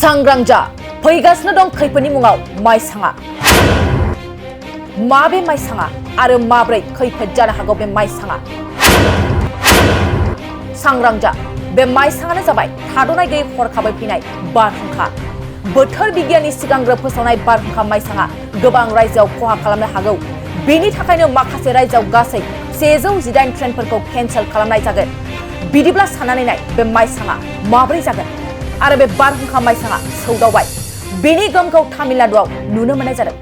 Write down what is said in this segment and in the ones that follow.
सांग्रां जा फैगासिनो दं खैफोदनि मुङाव माइसाङा माबे माइसाङा आरो माब्रै खैफोद जानो हागौ बे माइसाङा सांग्रां जा बे माइसाङानो जाबाय थाद'नाय गैयै हरखाबै फैनाय बारहुंखा बोथोर बिगियाननि सिगांग्रो फोसावनाय बारहुंखा माइसाङा गोबां रायजोआव खहा खालामनो हागौ बेनि थाखायनो माखासे रायजोआव गासै 118 ट्रेनफोरखौ केन्सेल खालामनाय जागोन बिदिब्ला साननानै नाय बे माइसाङा माब्रै जागोन आरो बे बारहुंखा माइसाङा सौदावबाय बेनि गोहोमखौ तामिलनाडुआव नुनो मोननाय जादों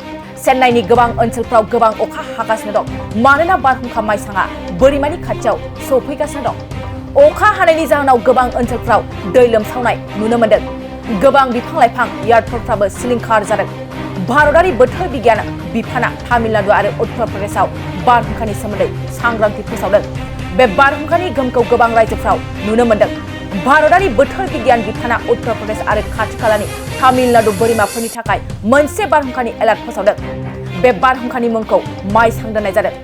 चेन्नाइनि गोबां ओनसोलफ्राव गोबां अखा हागासिनो दं मानोना बारहुंखा माइसाङा बोरिमानि खाथियाव सौफैगासिनो दं अखा हानायनि जाहोनाव गोबां ओनसोलफ्राव दै लोमसावनाय नुनो मोनदों गोबां बिफां-लाइफां एयारपर्टफ्राबो सिलिंखार जादों भारतारि बोथोर बिगियान बिफाना तामिलनाडु आरो उत्तर प्रदेशआव बारहुंखानि सोमोन्दै सांग्रांथि फोसावदों बे बारहुंखानि गोहोमखौ गोबां रायजोफ्राव नुनो मोनदों भारतारि बोथोर बिगियान बिफाना उत्तर प्रदेश आरो खाथि खालानि तामिलनाडु बोरिमाफोरनि थाखाय मोनसे बारहुंखानि एलार्ट फोसावदों बे बारहुंखानि मुंखौ माइसां दोननाय जादों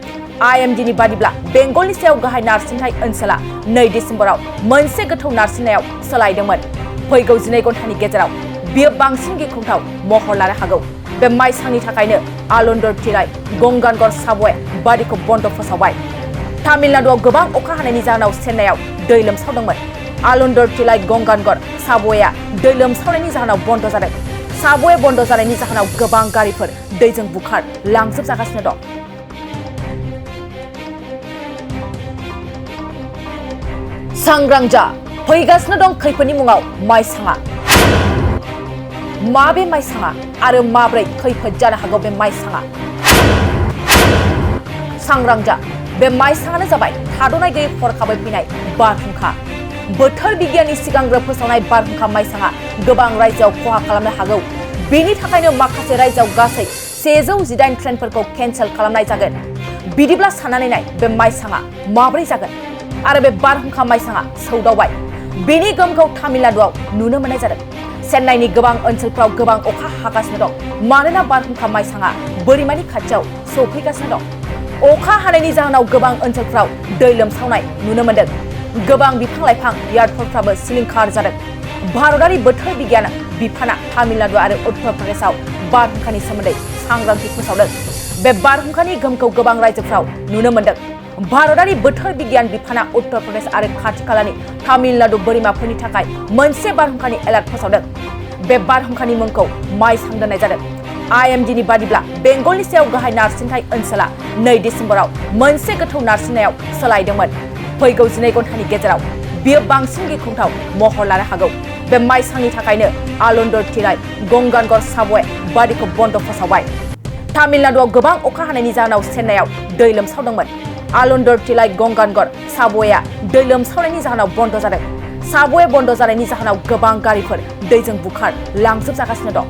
IMDनि बादिब्ला बेंगलनि सायाव गाहाय नारसिनथाय ओनसोला 2 डिसेम्बराव मोनसे गोथौ नारसिननायाव सोलायदोंमोन फैगौ 12 घन्टानि गेजेराव बियो बांसिन गिख्रंथाव महर लानो हागौ बे माइसांनि थाखायनो आलुन्डर तिलाई गंगानगर साबवे बादिखौ बन्द फोसावबाय तामिलनाडुआव गोबां अखा हानायनि जाहोनाव चेन्नाइआव दै लोमसावदोंमोन आलुन्डर तिलाई गंगानगर साबवेआ दै लोमसावनायनि जाहोनाव बन्द जादों साबवे बन्द जानायनि जाहोनाव गोबां गारिफोर दैजों बुखार लांजोबजागासिनो दं सांग्रां जा फैगासिनो दं खैफोदनि मुङाव माइसाङा माबे माइसाङा आरो माब्रै खैफोद जानो हागौ बे माइसाङा सांग्रां जा बे माइसाङानो जाबाय थाद'नाय गैयै हरखाबै फैनाय बारहुंखा बोथोर बिगियाननि सिगांग्रो फोसावनाय बारहुंखा माइसाङा गोबां रायजोआव खहा खालामनो हागौ बेनि थाखायनो माखासे रायजोआव गासै 118 ट्रेनफोरखौ केन्सेल खालामनाय जागोन बिदिब्ला साननानै नाय बे माइसाङा माब्रै जागोन आरो बे बारहुंखा माइसाङा सौदावबाय बेनि गोहोमखौ तामिलनाडुआव नुनो मोननाय जादों चेन्नाइनि गोबां ओनसोलफ्राव गोबां अखा हागासिनो दं मानोना बारहुंखा माइसाङा बोरिमानि खाथियाव सौफैगासिनो दं अखा हानायनि जाहोनाव गोबां ओनसोलफ्राव दै लोमसावनाय नुनो मोनदों गोबां बिफां-लाइफां एयारपर्टफ्राबो सिलिंखार जादों भारतारि बोथोर बिगियान बिफाना तामिलनाडु आरो उत्तर प्रदेशआव बारहुंखानि सोमोन्दै सांग्रांथि फोसावदों बे बारहुंखानि गोहोमखौ गोबां रायजोफ्राव नुनो मोनदों भारतारि बोथोर बिगियान बिफाना उत्तर प्रदेश आरो खाथि खालानि तामिलनाडु बोरिमाफोरनि थाखाय मोनसे बारहुंखानि एलार्ट फोसावदों बे बारहुंखानि मुंखौ माइसां दोननाय जादों IMDनि बादिब्ला बेंगलनि सायाव गाहाय नारसिनथाय ओनसोला 2 डिसेम्बराव मोनसे गोथौ नारसिननायाव सोलायदोंमोन फैगौ 12 घन्टानि गेजेराव बियो बांसिन गिख्रंथाव महर लानो हागौ बे माइसांनि थाखायनो आलुन्डर तिलाई गंगानगर साबवे बादिखौ बन्द फोसावबाय तामिलनाडुआव गोबां अखा हानायनि जाहोनाव चेन्नाइआव दै लोमसावदोंमोन आलुन्डर तिलाई गंगानगर साबवेआ दै लोमसावनायनि जाहोनाव बन्द जादों साबवे बन्द जानायनि जाहोनाव गोबां गारिफोर दैजों बुखार लांजोबजागासिनो दं